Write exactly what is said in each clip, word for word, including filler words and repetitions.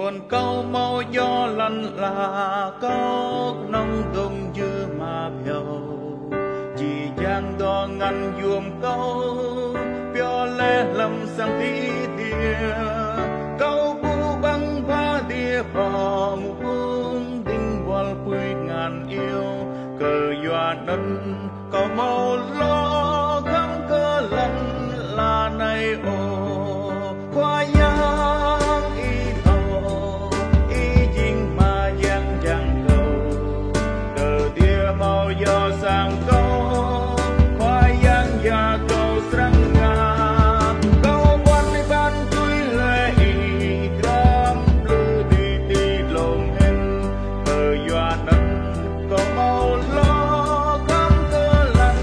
Kon kâo mâu djŏ lăn ala, kâo knŏng dŏng jư ma phiao. Jih jang dŏng ngăn yuôm kâo, pioh lĕ hlăm sang ti dia. Kâo bu băng ba dia bom, phung dĭng buăl pui ngăn iêu. Kơyua anăn kâo mâu lŏ khăm kơ lăn ala nây ôh. Khua Yang i thâo, i jêng ma yang jang kâo. Kơ dia mâu djŏ sang kâo, Khua Yang ya kâo srăng ngă. Kâo ƀuăn ban tui lĕ i, găm blư di ti dlông hên. Kơyua anăn kâo mâu lŏ khăm kơ lăn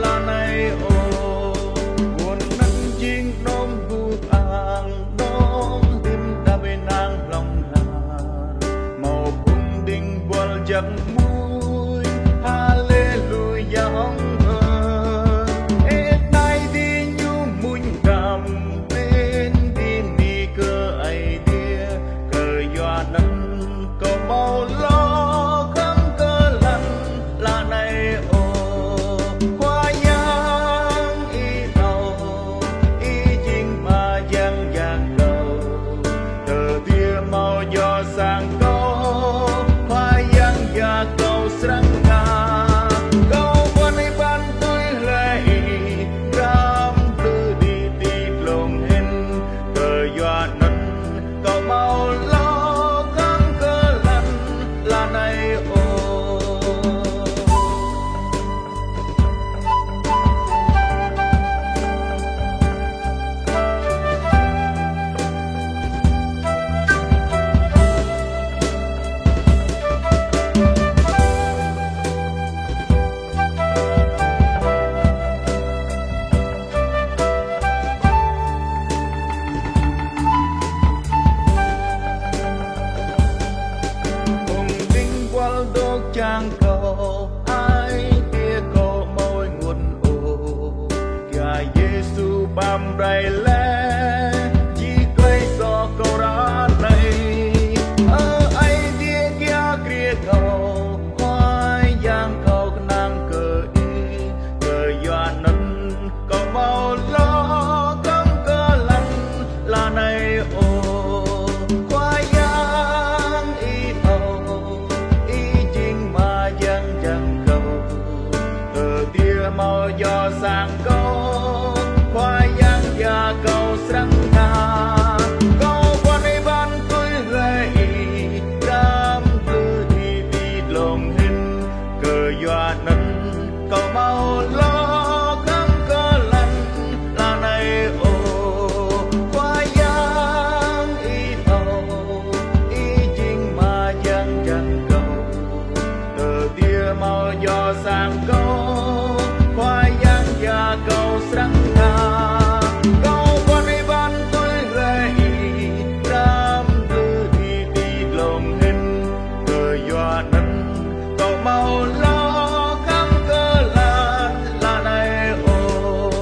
ala nây ôh. Ƀuôn anăn jêng nơm gŭ ang, nơm dim đăp nang hlŏng lar. Mâu phung dĭng buăl jăk muih, haleluya hŏng hơ. Ê nai di ñu muih găm, bên di ni kơ Aê Diê, kơyua anăn kâo mâu lŏ khăm kơ lăn ala nây ôh. Khua Yang i thâo, i jêng ma yang jang kâo. Kơ dia mâu djŏ sang kâo, Khua Yang ya kâo srăng ngă. Kâo ƀuăn ban tui lĕ i, găm blư di ti dlông hên. Kơyua anăn kâo mâu lŏ khăm kơ lăn ala nây ôh. Phung dĭng buăl dôk jang kâo, ai tiê kâo mâu ngăn ôh. Yêsu băm rai lĕ, jêh klei soh kâo ră anei. Ơ Aê Diê, geh kri kâo, Khua Yang kâo knang kơ Ih, kơyua anăn kâo mâu lŏ khăm kơ lăn ala nây ôh. Khua Yang i thâo, i jêng ma yang jang kâo. Kơ dia mâu djŏ sang kâo, Khua Yang ya kâo srăng ngă. Kâo ƀuăn ban tui lĕ i, găm blư di ti dlông hên. Kơyua anăn kâo mâu lŏ khăm kơ lăn ala nây ôh. Khua Yang i thâo, i jêng ma yang jang kâo. Kơ dia mâu djŏ sang kâo, Khua Yang ya kâo srăng ngă. Kâo ƀuăn ban tui lĕ i, găm blư di ti dlông hên. Kơyua anăn kâo mâu lŏ khăm kơ lăn ala nây ôh.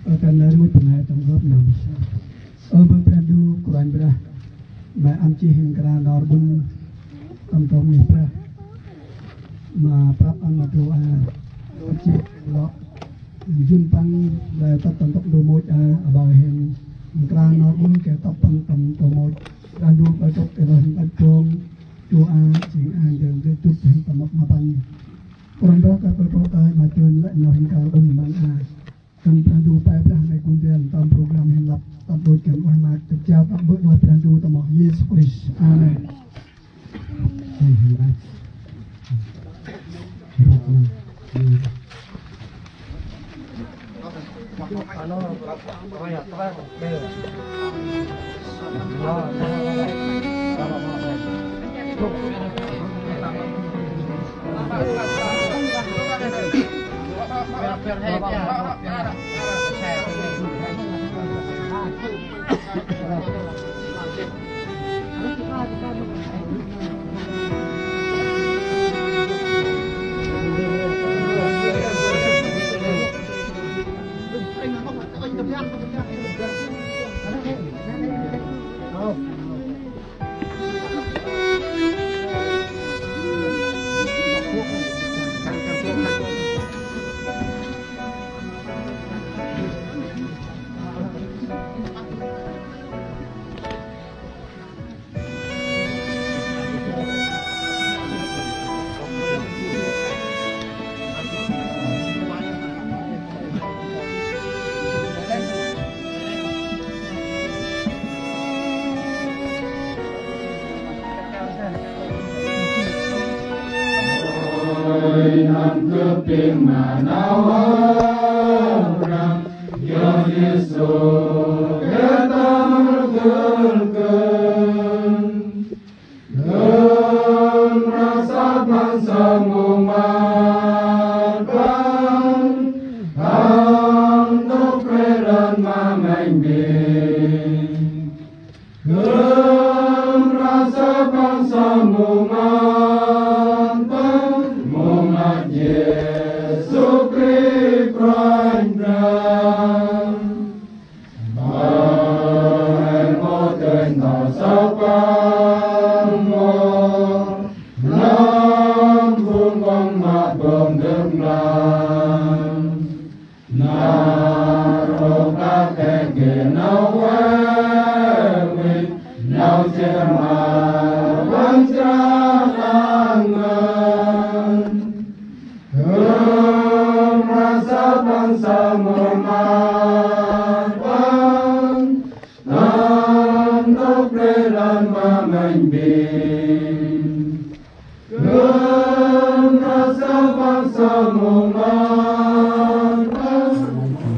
Ơ, kan nar mŭt bơngai tâm gop nơm. Ơ, bơ̆ Brah Ndu Kôranh Brah, ma ăn jêh nkra nor ƀŭn tâm trôm ngih Brah. Ma prăp ăn ma du a, ơ, jêh lŏ njŭn păng lĕ tât tâm tŏk du môch a, aƀaơ hên nkra nor ƀŭn geh tŏk păng tâm du môch. Brah Ndu ƀă tŏk ê lŏ hên tât trôm du a, jêng a geh geh tŭt hên tâm mâp ma păng. Kôranh Brah kơt ƀă tŏk a ma dơn lĕ nau hên nkra ƀŭn măng a. Kan Brah Ndu pe Brah Ndu gŭ ndrel tâm program hên lăp, tâm đôč kan ueh ma kơt jao tâm bơ̆ ueh Brah Ndu tâm amoh Yêsu Krist. Amen.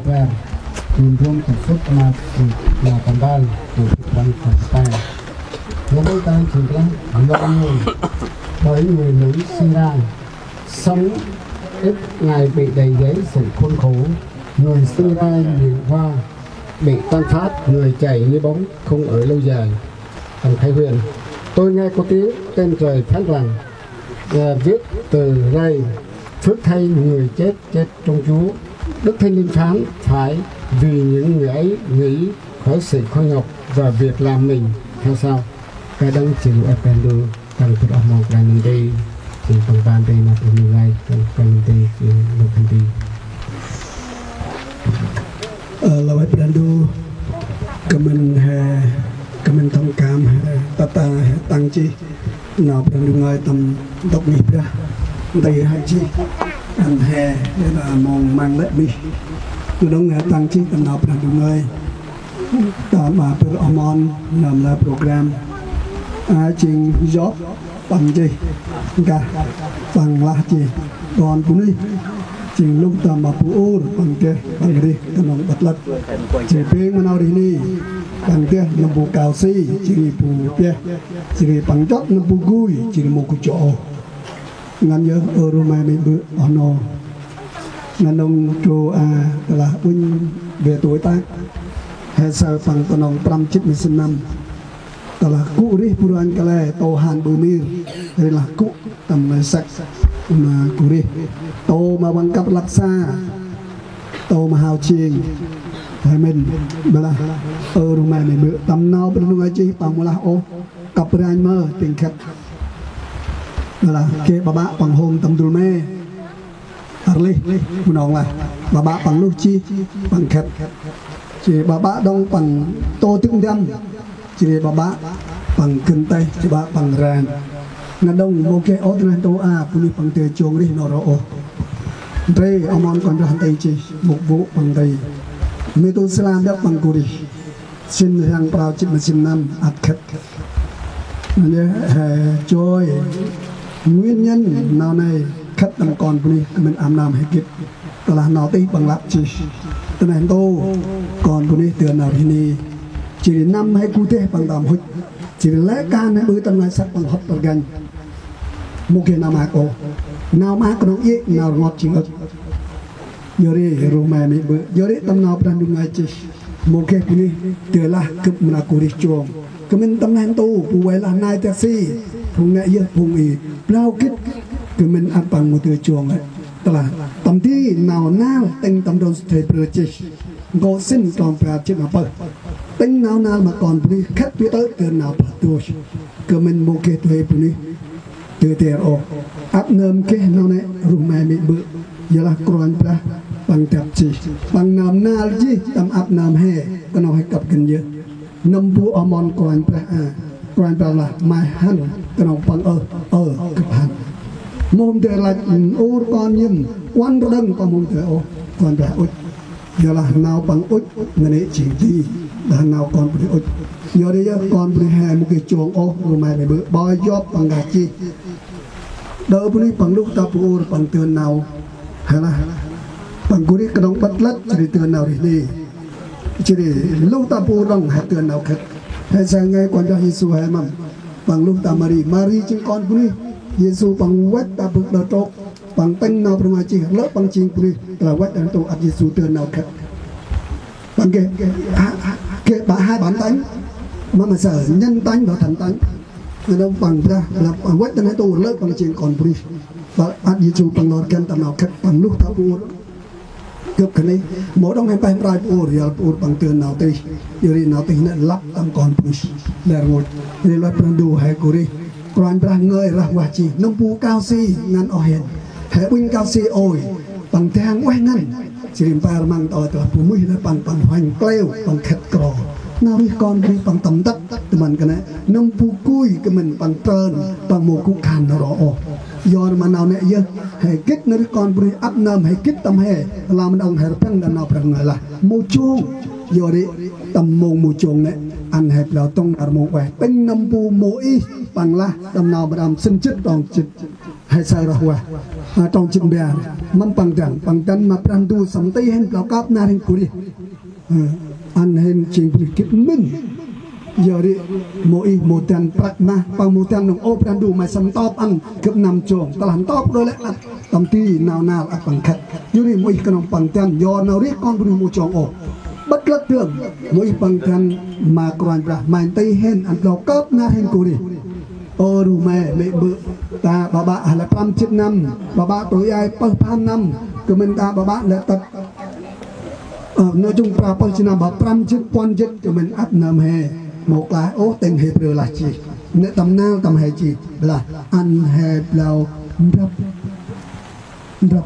Bar, chun rôm chun sŭt ma, ma tâm ban, chun sŭt răng chun stai. Rôm ƀơ̆ tăng chun răng, lŏ nhung. Bởi người Mỹ sinh ra, sống ít ngày bị đầy dẫy sự khốn khổ. Người Sương Rai miền Hoa bị tan tác, người chạy như bóng, không ở lâu dài. Anh Thái Huyền. Tôi nghe có tiếng tên trời phán rằng, à, viết từ rai, phước thay người chết, chết trong Chúa. Đức Thánh Linh phán phải vì những người ấy nghỉ khỏi sự khó nhọc và việc làm mình theo sau. Kadang jêng ueh Brah Ndu, kadang bơh oh mon Brah Ndu, jêng păng ban nti ma Brah Ndu ngai, kadang Brah Ndu nti, jêng lôk nti. Ơ, lŏ ueh Brah Ndu, kơmĭn he, kơmĭn thăm khám he, tata he, tăng jêh nau Brah Ndu ngơi tâm ntŭk ngih Brah, nti he jêh, ăn he, he nau mong măng lĕ mih. Nđŭng he tăng jêh tâm nau Brah Ndu ngơi. Tâm a bơh oh mon, nơm lĕ program. A jêng yôk, păng jêh, nkah, păng lah jêh, kon bunuyh. Jêng lŭng tâm a bu ur, păng geh, păng rêh, knŏng ƀât lât. Jêh bêng ma nau rêh ni, păng geh, nâm bu kao si, jêh ri bu peh, jêh ri păng chot, nâm bu gui, jêh ri mâu gŭ jŏ ôh. Ngăn yơh, ơ, rô mai mĭn bơ̆, oh nô. Ngăn nông trô a, tơlah unh về tuổi tác. He saơ păng knŏng prăm jê̆t ma sĭn năm. Tơlah gŭ rêh bu ranh kăl e, tô hăn ƀư mir. Ri lah gŭ tâm ngơi săk. Ma gŭ rêh. Tô ma văng kăp lăk sa. Tô ma hao jêng. He mĭn, bơ lah, ơ ruh me mĭn bơ, tâm nau Brah Ndu ngơi jêh păng mâu lah ôh, kăp ranh mơ, tĭng khât. Bơ lah, geh ƀaƀă păng hôm tâm dul me. Arlih, mnong lah, ƀaƀă păng luh jêh, păng khât. Jêh ƀaƀă đŏng păng tô tĭng dăm. Jêh ri ƀaƀă păng gĭn têh, jêh ƀaƀă păng ranh. Ngăn đŏng mâu geh ôh ta neh ntu a, bunuyh păng dơi jong rêh n'ho ro ôh. Ndri, oh mon Kôranh Brah nti jêh, mŭk vŭ păng nti. Mêtu slam đăp păng gŭ rêh. Sĭn rhiăng prao jê̆t ma sĭn năm, ăt khât. Nê, he, joi. Nguyên nhân nau nây khât tâm kon bunuyh, kơmĭn ăn nơm he gĭt. Tơlah nau tih păng lăp jêh. Ta neh ntu, kon bunuyh dơn nau rêh ni. Jêh ri năm he gŭ deh păng tâm hŭch. Jêh ri lĕ kan he ƀư tâm ngai săk păng hŏt rgăn. Mâu geh nau maak ôh. Nau maak knŏng iê, nau rngot jêng ơ̆t. Yor ri ruh me mê̆ bơ̆. Yor ri tâm nau Brah Ndu ngơi jêh. Mâu geh bunuyh dơi lah gâp mra gŭ rêh jong. Kơmĭn tâm neh ntu, bu vay lah nai dak si. Phung nê yơh phung i. Blau gĭt. Kơmĭn ăt păng mâu dơi jong lĕ. Tơlah tâm di nau nal tĭng tâm ndrôm sơdê brơ jêh. Nkô̆ sĭn trong bar jê̆t ma pơh. Tĭng nau nal ma kon bunuyh khât bĭ tơ̆ dơn nau phat dôih. Kơmĭn mâu geh dơi bunuyh dơi dêr ôh. Ăp nơm geh nau nê ruh me mê̆ bơ̆. Yor lah Kôranh Brah păng dăp jêh. Păng nơm nal jêh tâm ăp nơm he. Knŏng he kăp gĭn yơh. Nâm bu oh mon Kôranh Brah a. Kôranh Brah lah may hăn, knŏng păng ơ, ơ, gâp hăn. Mâu hôm dơi lah, ur kon yơm, kuăn rđâng păng mâu hôm dơi ôh, Kôranh Brah ŭch. Yor lah nau păng ŭch, ngăn nê jêng di, lah nau kon bunuyh ŭch. Yor ri yơh kon bunuyh he mâu geh jong ôh, ruh me mê̆ bơ̆, boi yop păng gah jêh. Đơ bunuyh păng luh ta bu ur păng dơn nau. He lah. Păng gŭ rêh knŏng ƀât lât, jêh ri dơn nau rêh ni. Jêh ri luh ta bu ur đŏng he dơn nau khât. He say ngơi Kôranh Brah Yêsu he mâm. Păng luh ta Mari. Mari jêng kon bunuyh. Yêsu păng văch ta bơ̆ đơ trôk. Păng tĭng nau Brah Ndu ngơi jêh. Lơ̆ păng jêng bunuyh. Tơlah văch đăng tu ăt Yêsu dơn nau khât. Păng geh, geh, ha, ha, geh ƀă hai bản tánh. Mâm ma say, nhân tánh và thần tánh. Ngăn đŏng păng Brah, lah păng văch ta neh ntu lơ̆ păng jêng kon bunuyh. Ƀă ăt Yêsu păng lor găn tâm nau khât păng luh ta bu ur. Gâp kơt nây, mâu đŏng he peh mrai bu ur, yor bu ur păng dơn nau tih. Yor ri nau tih nê lăp tâm kon bunuyh. Lĕ rngôch. Yor ri lăp Brah Ndu he gŭ rêh. Kôranh Brah ngơi rah vah jêh. Nâm bu kao si ngăn oh hên. He ƀunh kao si ôi. Păng dang ueh ngăn. Jêh ri mpar măng ta ơi tơlah bu muih nê păng, păng huanh kleo, păng khât kro. Nau rêh kon bunuyh păng tâm ntât, tâm ăn kơt nê. Nâm bu gui kơmĭn păng trơn, păng mâu gŭ khan n'ho ro ôh. Yor ma nau nê yơh, he gĭt nau rêh kon bunuyh ăp nơm, he gĭt tâm he, lah ma đŏng he rbăng đah nau Brah ngơi lah. Mâu jong, yor ri tâm mông mâu jong nê, ăn he blau tŏng nar mông ueh. Tĭng nâm bu Môis, păng lah, tâm nau ma đăm sĭn jê̆t trong jê̆t. He say rah vah. A, trong jê̆t mbar. Mâm păng dăn. Păng dăn ma Brah Ndu săm nti hên blau kăp nar hên gŭ rêh. Ơ, ăn hên jêng bunuyh gĭt mĭn. Yor ri Môis mâu dăn prăk ma. Păng mâu dăn nŏng ôh Brah Ndu may săm ntop ăn gâp năm jong. Tơlah ntop đôi lĕ ăt tâm di nau nal ăt păng khât. Yor ri Môis knŏng păng dăn. Yor nau rêh kon bunuyh mâu jong ôh. Ƀât lât dơm. Môis păng dăn ma Kôranh Brah. May nti hên ăn blau kăp nar hên gŭ rêh. Ơ ruh me, mê̆ bơ̆, ta ƀaƀă he lĕ prăm jê̆t năm, ƀaƀă tui ai pơh pham năm, kơmĭn ta ƀaƀă lĕ tât. Ơ, nau jŭng prao pơh jê̆t năm, ƀă prăm jê̆t, puăn jê̆t, kơmĭn ăp nơm he. Mâu klaih ôh tĭng Hêbrơ lah jêh. Nê tâm nal tâm he jêh, lah ăn he blau mbrăp. Mbrăp.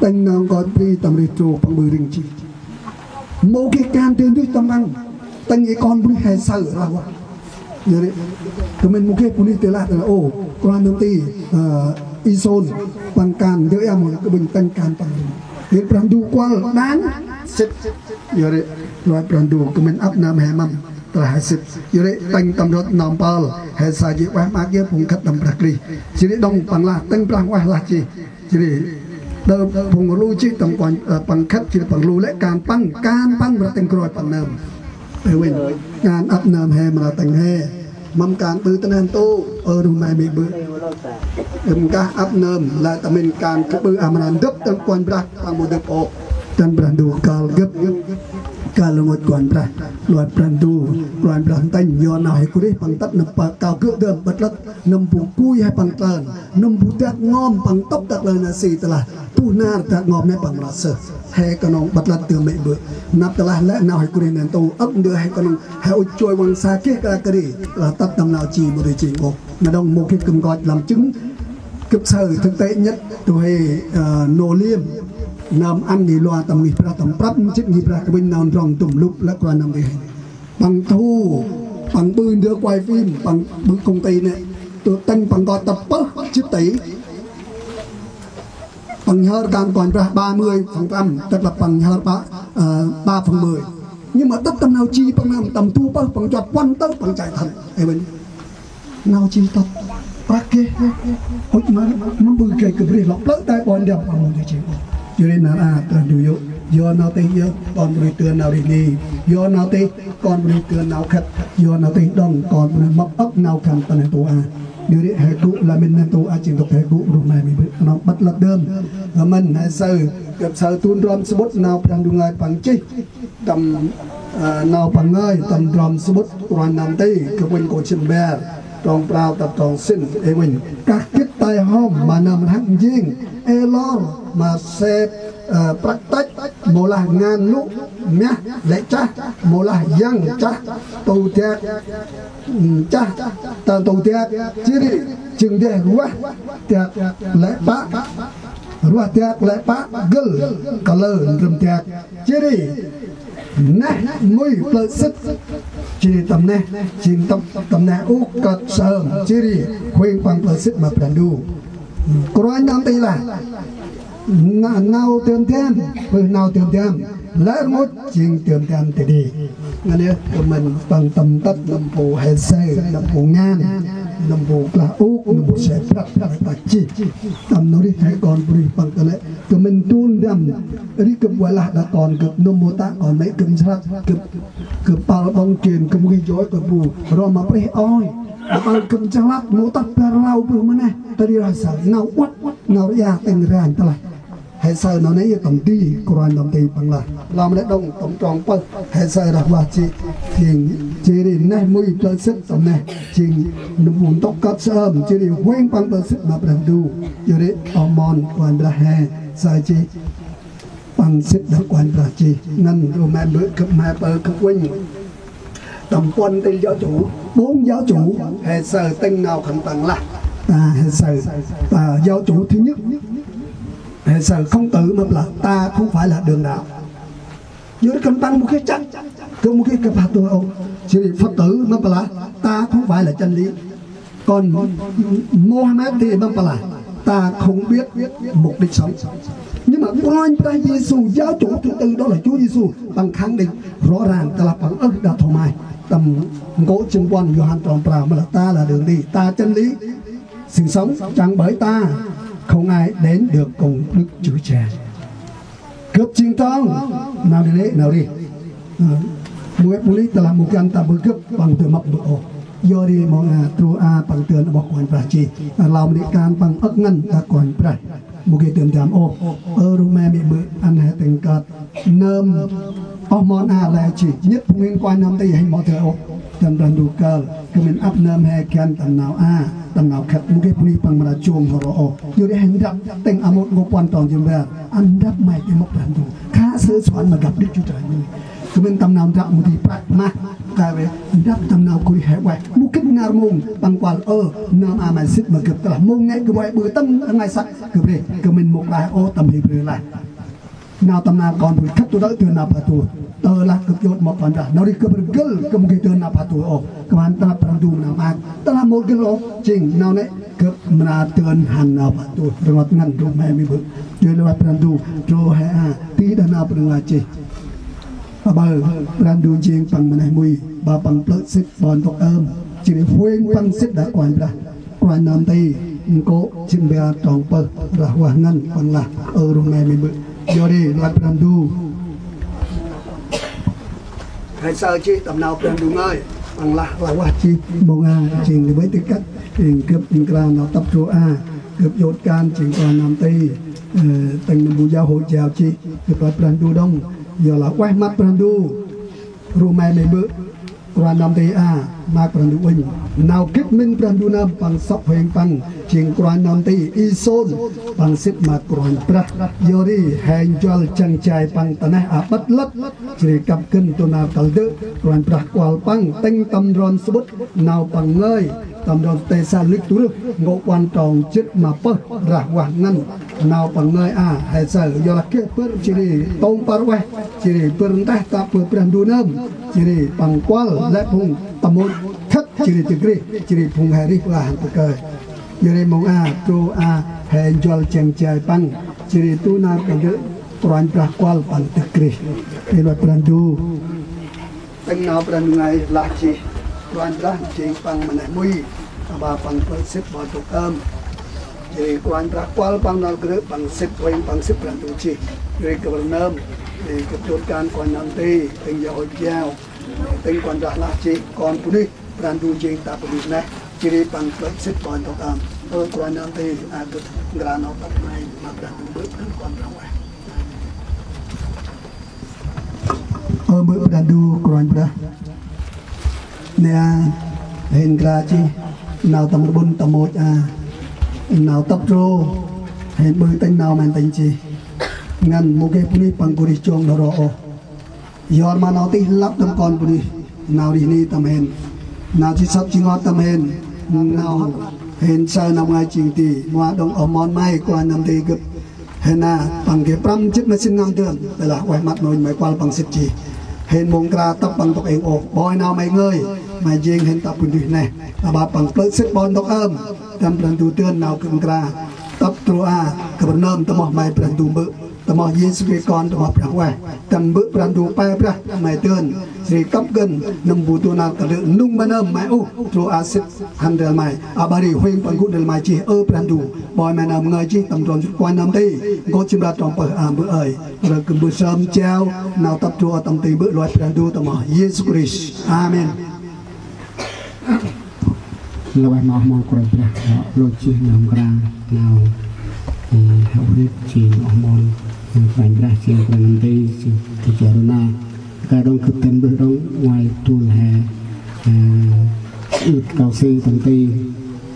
Tĭng nau kon bri tâm rêh trô păng ƀư rĭng jêh. Mâu geh kan dơi nuyh tâm răng. Tĭng i kon bunuyh he saơ lah vah. Yor ri. Kơmĭn mâu geh bunuyh dơi lah, dơi lah. Ô, kôranh nơm ti, ơ, i sôn, păng kan, dơi ea mâu kơmĭn tĭng kan păng. Yor ri Brah Ndu kuăl, đang, sĭt. Yor ri, lah Brah Ndu kơmĭn ăp nơm he mâm, tơlah he sĭt. Yor ri, tĭng tâm rŏt nơm pâl, he sa jêh ueh maak jêh phung khât tâm Brah Krist. Jêh ri đŏng păng lah, tĭng Brah ueh lah jêh. Jêh ri, đơ phung rlu jêh tâm kuanh, ơ, păng khât jêh ri păng rlu lĕ kan păng, kan păng mra tĭng kroi păng nơm. Ê vinh, kan ăp nơm he mra tĭng he. Mâm kan ƀư ta neh ntu, ơ ruh me mê̆ bơ̆. Ưm kah ăp nơm, lah tâm mĭn kan kơ ƀư a mra ndŭp tâm kuanh Brah, păng mâu ndŭp ôh. Tâm Brah Ndu kơl gâp. Kăl ngăch Kôranh Brah, Kôranh Brah Ndu, Kôranh Brah ntĭnh, yor nau he gŭ rêh păng tât nâm pă kao gơ̆ dơm ƀât lât, nâm bu kui he păng tlơn, nâm bu dak ngom păng tŭp ta tlơn a si tơlah, tuh nar dak ngom nê păng mra sơh. He knŏng ƀât lât dơm mê̆ bơ̆. Năp tơlah lĕ nau he gŭ rêh nê ntu, âk ndơ he knŏng he ŭch chuai wăng sa geh kra kri, tơlah tât tâm nau chi mâu dơi jêng ôh. Nđŏng mâu geh gâp nkoch lăm jâng, gâp saơ thực tế nhất, tu he, ơ, nô liêm. Nơm ăn đi lua tâm ngih brah, tâm prăp mjĭt ngih brah kƀĭn nau ndrŏng dŭm lŭp lĕ kôranh nơm đi he. Păng thu, păng ƀư ndơ quay phim, păng ƀư công ty nê. Tu tâng păng nkoch tât pơh jê̆t tỉ. Păng nhhơr kan kôranh brah ba mươi phần trăm, tức là păng nhhơr ba, ơ, ba phần mười. Nhưng mà tât tâm nau chi păng nơm tâm thu pơh păng chuăt puăn tơ păng chạy thần. Ê, bên nau chi tât prăk geh. Ŭch ma, ma ƀư geh gâp rêh lŏ plơ̆ tay ƀon ndăm păng mâu dơi jêng ôh. Yor ri nar a Brah Ndu yơh. Yor nau tih yơh, kon bunuyh dơn nau rêh ni. Yor nau tih, kon bunuyh dơn nau khât. Yor nau tih đŏng, kon bunuyh mâp âk nau khân ta neh ntu a. Yor ri he gŭ lah mĭn neh ntu a jêng ntŭk he gŭ ruh nai mi bơ̆. Knŏng ƀât lât dơm. Mĭn he saơ, gâp saơ tu ndrŏm samƀŭt nau Brah Ndu ngơi păng chih. Tâm, ơ, nau păng ngơi, tâm ndrŏm samƀŭt Kôranh Nơm Nti, gâp uănh kô̆ jât bar, trong prao tât trong sĭn, ê uănh. Kah gĭt tay hom ma nơm rhăk njêng, ê lor ma sep, ơ, prăk tăch, mâu lah ngan lŭ, miah lĕ chah, mâu lah yang chah, tu dak, ư, chah, ta tu dak, jêh ri, jâng deh ruah dak lĕ pă, ruah dak lĕ pă, gâl, kalơ, ndrơm dak, jêh ri, neh mui plơ̆ sĭt. Jêh ri tâm neh, jêng tâm, tâm neh ôh kơt sơm, jêh ri huêng păng plơ̆ sĭt ma Brah Ndu. Kôranh Nơm Nti lah. Na-, nau dơm dam, bơh nau dơm dam. Lĕ rngôch jêng dơm dam tê đê. Ngăn yơh, kơ mĭn păng tâm tât nâm bu he saơ, nâm bu ngan, nâm bu klah ôk, nâm bu se prăk, prăk ta jêh. Tâm nau rêh he kon bunuyh păng kơ lĕ. Kơ mĭn dun dam, ri gâp ueh lah đah kon gâp nâm mô tah kon mê̆ gâp nslăk, gâp, gâp pâl ƀŏng jên, gâp mâu geh joi gâp bu, rom ma prêh ôi. Gâp pâl gâp nslăk, mâu tah bar rlau bơh ma neh, ta ri rah saơ, nau uăt, nau ria tĭng ranh tơlah. He saơ nau nê tâm di, Kôranh Nơm Nti păng lah. Lăm lĕ đŏng tâm trong pơh, he saơ rah vah jêh, jêng, jêh ri neh mui plơ̆ sĭt tâm neh, jêng nâm bu ntŭk kơt sơm, jêh ri huêng păng plơ̆ sĭt ma Brah Ndu, jêh ri oh mon Kôranh Brah he, saơ jêh. Păng sĭt đah Kôranh Brah jêh, ngăn rô me mbơ̆ gâp me pơ gâp uănh. Tâm puăn têl giáo chủ, bốn giáo chủ, he saơ tĭng nau khân păng lah. Ta he saơ, ta giáo chủ thứ nhất, he saơ Khổng Tử mâp lah, ta không phải là đường đạo. Yor khân păng mâu geh chăk, gâp mâu geh gâp pah tôh ôh. Jêh ri Phật tử mâp lah, ta không phải là chân lý. Còn Mohammed thì mâp lah, ta không biết mục đích sống. Nhưng mà Kôranh Brah Yêsu, giáo chủ thứ tư đó là Chúa Giêsu, păng khẳng định rõ ràng, ta lah păng ơh đah Thôma. Tâm nkô̆ jât puăn Yôhan trong prao mâp lah, ta là đường đi, ta chân lý, sự sống, chẳng bởi ta không ai đến được cùng Đức Chúa Cha. Gâp jêng trong, nau nê nê, nau rêh. Ơ, mâu ĕp mâu lih tơlah mâu găn ta bơh gâp păng dơi mâp bơh ôh. Yor ri mâu nga, tru a păng dơn amoh Kôranh Brah jêh. Ơ, lau mâu ni kan păng âk ngăn đah Kôranh Brah. Mâu geh dơm dam ôh. Ơ, ruh me mê̆ bơ̆ ăn he tĭng kơt. Nơm, oh mon a lĕ jêh. Nhĭt phung hên Kôranh Nơm Nti hên mâu dơi ôh. Tâm Brah Ndu kơl. Kơ mĭn ăp nơm he găn tâm nau a, tâm nau khât, mâu geh bunuyh păng mra jong hŏ ro ôh. Yor ri he ndrăp tĭng a môt nkô̆ puăn trong jât bar. Ăn ndrăp may dơi mâp Brah Ndu. Khă sơ suan ma gâp đĭ chu trai mĭn. Kơ mĭn tâm nau ndrăp mâu di prăk mah. Kơ ri ndrăp tâm nau gŭ rêh he ueh. Mâu gĭt ngar mông păng kuăl ơ, nơm a may sĭt ma gâp tơlah mông nê gâp ueh ƀư tâm ngai săk gâp rêh. Kơ mĭn mâu klaih ôh tâm Hêbrơ lah. Nau tâm nau kon bunuyh khât tu đăo dơn nau pha tuh. Tơlah gâp jot mâp Kôranh Brah. Nau rêh gâp rgâl gâp mâu geh dơn nau pha tuh ôh. Gâp hăn ta Brah Ndu nau maak. Tơlah mâu rgâl ôh. Jêng nau nê gâp mra dơn hăn nau pha tuh. Rngot ngăn ruh me mê̆ bơ̆. Joi lĕ Brah Ndu. Tru he a. Ti đah nau Brah Ndu jêh. Aƀaơ Brah Ndu jêng păng ma neh mui. Ba păng plơ̆ sĭt ƀon ntŭk ơm. Jêh ri huêng păng sĭt đah Kôranh Brah. Kôranh Nơm Nti, nkô̆ jât bar trong pơh, rah vah ngăn, păng lah, ơ ruh me mê̆ bơ̆. Yor ri, lah Brah Ndu. He saơ jêh tâm nau Brah Ndu ngơi, păng lah, rah vah jêh, mông a, jêng ni bơi tê kăt, jêng gâp, jêng krao nau tăp tru a, gâp jot kan, jêng Kôranh Nơm Nti, ơ, tĭng nâm bu giáo hội jao jêh, gâp lah Brah Ndu đŏng, yor lah ueh măt Brah Ndu. Ru may may bơ̆ Kôranh nơm nti a, maak Brah Ndu uănh. Nau gĭt mĭn Brah Ndu nơm, păng sŏk huêng păng jêng Kôranh nơm nti, i sôn păng sĭt ma Kôranh Brah. Yor ri he njuăl jăng jay păng ta neh aƀăt lât, jêh ri kăp gân du nar kăl dơ̆ Kôranh Brah kuăl păng tĭng tâm ndron samƀŭt nau păng ngơi, tâm ndron Têsalônik du rơh, nkô̆ puăn trong jât ma pơh rah vah ngăn. Nau păng ngơi a, he saơ, yorlah geh bâr jêh ri tông păr ueh, jêh ri bâr nteh tă bơh Brah Ndu nơm, jêh ri păng kuăl lĕ phung tâm môt khât, jêh ri dâk rêh, jêh ri phung he rêh lah hăn ta kơi. Yor ri mông a, tru a, he njuăl jăng jay păng, jêh ri du nar kăl dơ̆ Kôranh Brah kuăl păng dâk rêh. Ê lôch Brah Ndu. Tĭng nau Brah Ndu ngơi lah jêh, Kôranh Brah jêng păng ma neh mui, aƀaơ păng plơ̆ sĭt boi ntŭk ơm. Jêh ri Kôranh Brah kuăl păng nau krư̆ păng sĭt, huêng păng sĭt Brah Ndu jêh. Jêh ri kơ Brah nơm, jêh ri kơ chôt kan Kôranh nơm nti, tĭng yơ ôi jao, tĭng Kôranh Brah lah jêh, kon bunuyh, Brah Ndu jêng ta bunuyh neh, jêh ri păng plơ̆ sĭt boi ntŭk ơm. Ơ Kôranh nơm nti, a gâp nkra nau tât may, ma Brah Ndu bơ̆, Kôranh Brah ueh. Ơ bơ̆ Brah Ndu Kôranh Brah. Nê a, hên nkra jêh nau tâm rƀŭn tâm môch a, nau tât trô, hên ƀư tĭng nau mân tĭng jêh. Ngăn mâu geh bunuyh păng gŭ rêh jong n'ho ro ôh. Yor ma nau tih lăp tâm kon bunuyh, nau rêh ni tâm hên, nau ji sŏt ji ngot tâm hên, nau hên saơ nau ngơi jêng ti, ma đŏng oh mon may Kôranh nơm nti gâp. Hên a, păng geh prăm jât ma sĭn năm dơm, tơ lah ueh măt nônh may kuăl păng sĭt jêh. Hên mâu nkra tâp păng ntŭk êng ôh, boi nau may ngơi, may jêng hên ta bunuyh neh, aƀaơ păng plơ̆ sĭt boi ntŭk ơm, tâm Brah Ndu dơn nau gâp nkra, tâp tru a, kơ Brah nơm ta moh may Brah Ndu Mbơ̆, ta moh Yêsu Krist Kon, ta moh Brah ueh, tâm Mbơ̆ Brah Ndu pe Brah may dơn, jêh ri kăp gân, nâm bu du nar kăl dơ̆ nŭng ma nơm may ôh, tru a sĭt hăn ndrel may, aƀaơ ri huêng păng gŭ ndrel may jêh, ơ Brah Ndu, boi may nơm ngơi jêh, tâm ndron jŭt Kôranh nơm nti, nkô̆ jât ma prăm trong pơh a Mbơ̆ ơi, yor ri gâp mbơh sơm jao, nau tâp tru a tâm nti Mbơ̆ lôch Brah Ndu ta moh Yêsu Krist. Amen. Lah ueh ma oh mon Kôranh Brah, lôch jêh nau nkra, nau, ơ, hŏ hrit jêng oh mon, ơ, Kôranh Brah jêng Kôranh nơm nti, jêng ta jao rnê. Kơ đŏng gâp dăn mbơh đŏng ngoai dôl he, ơ, ưt kâu si tâm ti,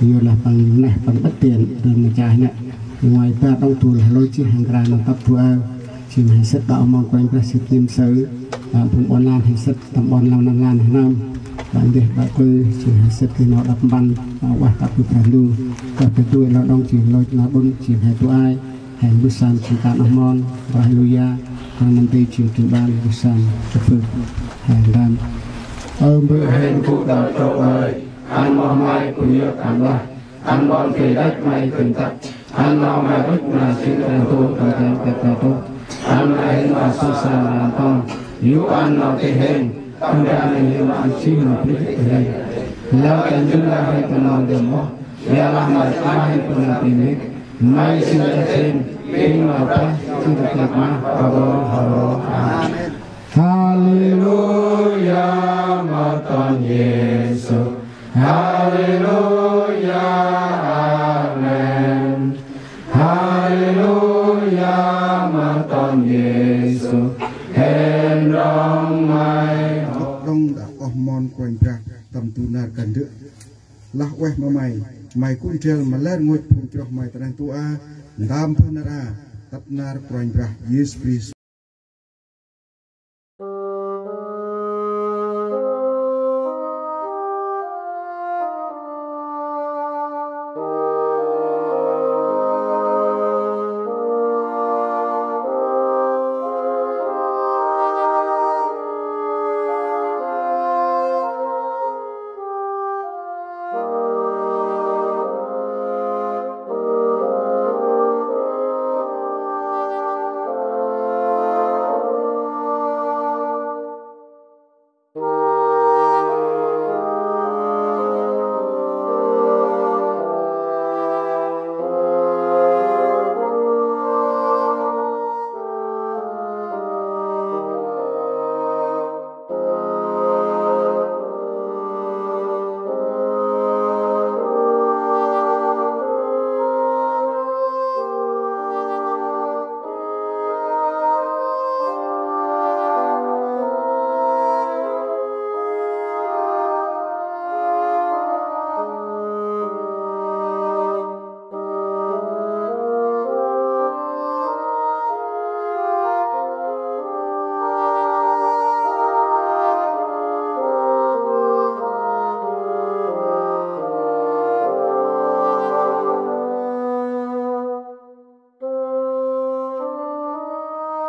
yorlah păng neh păng ƀĭt tiên, dôl ma chah nê. Ngoai bar đŏng dôl he lôch jêh he nkra nau tâp tru a. Jêng he sĭt đă oh mon Kôranh Brah sĭt nhĭm saơ, đă phung ƀon lan he sĭt, tâm ƀon lan lan he nơm, đă ndeh đă klư, jêng he sĭt geh nau đăp mpăn, đă ueh ta bơh Brah Ndu, kơ Brah Ndu lah đŏng jêng lôch nau đŭn, jêng he tu ai, he mbơh sơm jêng kan oh mon, Brah Haleluya, Kôranh nơm nti jêng trưng ban mbơh sơm, ta bơh, he ndăm. Ơ Mbơ̆ hên gŭ đah trôk ơi, ăn moh may gŭ yơk ăn lah, ăn ƀon bri đăch may dâng tât, ăn nau may rŭch ma jêng Brah Ndu tâm ranh kơt ta tôk. Ăn may hên ma sŭ sa ma ăn tong, yô̆ ăn nau tih hên, tâm ranh hên yô̆ ma ăn jêng nau bri hên. Lơ ta njŭn lah hên tâm nau dơm moh, ƀiălah may ma hên păng nau tih mĭt, may jêng ta hên, pĭn nau tah, jêng ta kơt ma, pa ƀon, pa ƀon. Amen. Haleluya, ma ton Yêsu. Haleluya, amen. Haleluya, ma ton Yêsu. Hên rŏng may. Rŏng đah oh mon Kôranh Brah tâm du nar kandơ̆. Lah ueh ma may, may gŭ ndrel ma lĕ rngôch phung chroh may ta neh ntu a, ndăm bơh nar a, tât nar Kôranh Brah Yêsu Krist.